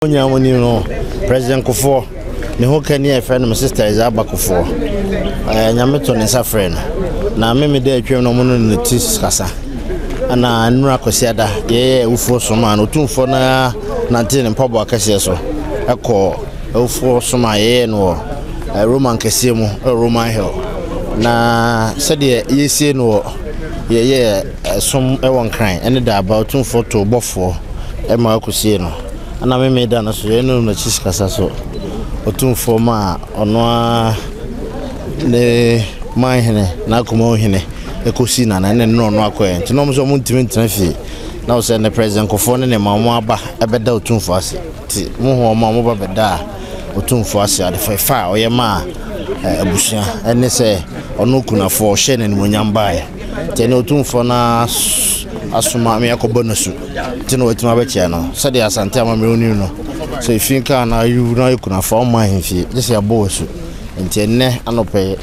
Nyinaa mo nim no, President Kufuor ne ho kani a yɛfrɛ no me sister Isaba Kufuor, Nyame to ne nsa frɛ no na me meda atwam na ɔmo no ne ti kasa ɛna nnura Kwasiada yɛyɛ awufoɔ som a na Otumfoɔ no ara nante ne mpaboa kɛseɛ so ɛkɔ awufoɔ som a yɛyɛ no wɔ Roman kɛseɛ mu ɛwɔ Roman Hill na sɛdeɛ yɛsie no wɔ yɛyɛ som ɛwɔ Nkran ɛne Daaba Otumfoɔ to bɔfoɔ ɛma akɔsie no. Ɛna Memeneda no so, yɛn no n'akyi kasa so, Otumfoɔ maa ɔno ara ne man hene, n'akoma hene, ɛkɔsi nana ɛne ne ɔno akɔɛ. Nti na wɔn nso wɔn ntumi ntena fie. Na wɔsɛ ne President Kufuor ne ne ma wɔn aba ɛbɛda Otumfoɔ ase. Nti mo hu wɔn a wɔn ba bɛda Otumfoɔ ase ade fɛfɛ a ɔyɛ maa abusua ɛne sɛ ɔno kunafoɔ ɔhyɛ n'animuonyam baeɛ. Nti ɛne Otumfoɔ no asoma me akɔbɔ no su. Nti na watumi abɛkyea no. Sɛdeɛ Asante amammerɛ wonim no, sɛ efi nka na ayiwu na ayɛ kunafoɔ a, ɔmma ahemfie, gye sɛ yɛabɔ wo asu. Nti ɛnnɛ anɔpa yi,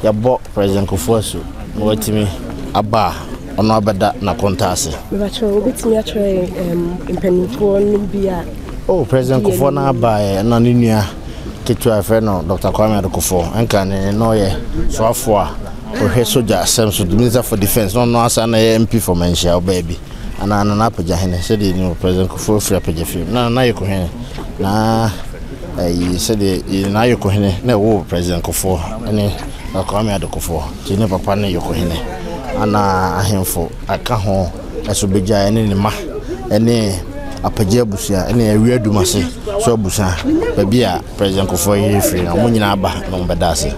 yɛabɔ President Kufuor asu na watumi aba a ɔno abɛda n'akonta ase. Mebakyɛ wobɛtumi akyerɛ yɛn mpanimfoɔ no bi a. Oh, President Kufuor no abaeɛ na ne nua ketewa a yɛfrɛ no Dr. Kwame Ado Kufuor, ɛnka ne na ɔyɛ soafoɔ a Ɔhwɛ sogya asɛm so, Minister for Defence, na ɔno asan na ɛyɛ MP for Manhyia, ɔbaa bi. Anaa Nana Apagyahene, sɛdeɛ yɛnim no, President Kufuor firi Apagya fie. Na Nana Ayekohene, na ɛyi sɛdeɛ Nana Ayekohene na ɛwoo President Kufuor ne Kwame Addo Kufuor. Nti ne papa ne Yokohene. Ana ahemfo aka ho ɛso bɛgya ɛne ne ma ɛne Apagya abusua ɛne Awia Dumase so abusua baabi a President Kufuor yere firi na wɔn nyinaa aba na wɔn bɛda ase.